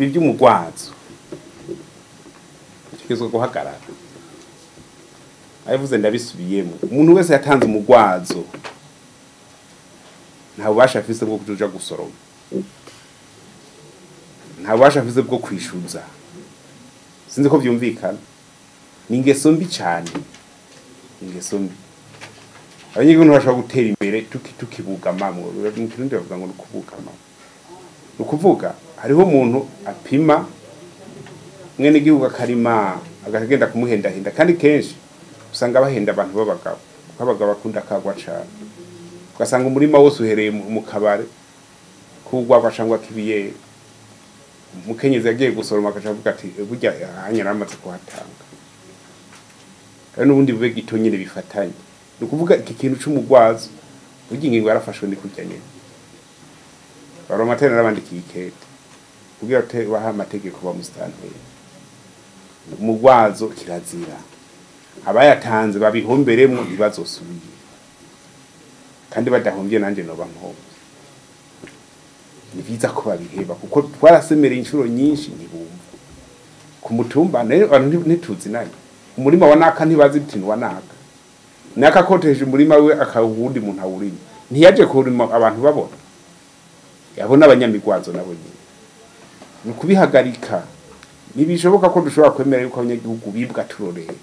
Ibi by'umugwazo bitegerezwa guhagarara. Abivuze ndabisubiyemo, umuntu wese yatanze umugwazo nta bubasha afise bwo kuja gusoroma, nta bubasha afise bwo kwishuza. Sinzi ko vyumvikana. Ni ingeso mbi cane, ingeso mbi. Abanyagihugu ntibashobora gutera imbere tukibugamamwo. Mu Kirundi bavuga ngo ni ukubugamamwo. Ni ukuvuga hariho umuntu apima mwene gihugu akarima, akagenda kumuhendahenda, kandi kenshi usanga bahenda abantu b'abagabo, kuko abagabo bakunda akagwa cane. Ugasanga umurima wose uhereye mu kabare k'urwagwa cangwa k'ibiyeri. Umukenyezi yagiye gusoroma agaca avuga ati burya hanya naramaze kuhatanga. Kandi n'ubundi bube gito nyene bifatanye. Ni ukuvuga iki kintu c'umugwazo, burya ingingo yarafashwe ni kurya nyene. Baromatari narabandikiye ikete kugira bahe amategeko bamusitanteri. Umugwazo kirazira, abayatanze babihomberemwo ntibazosubire, kandi badahomvye nanje noba mpomvye. Ni vyiza ko babiheba, kuko twarasemereye inshuro nyinshi ntibumva. Ku mutumba rero abantu ntituzinanye, umurima wa naka ntibazi biti ni uwa naka, naka akoteje umurima we akawundi muntu awurima, ntiyaje kuwurima abantu babona, yabona abanyamigwazo nabo nyene. Ni ukubihagarika. Ntibishoboka ko dushobora kwemera yuko abanyagihugu bibwa turorera.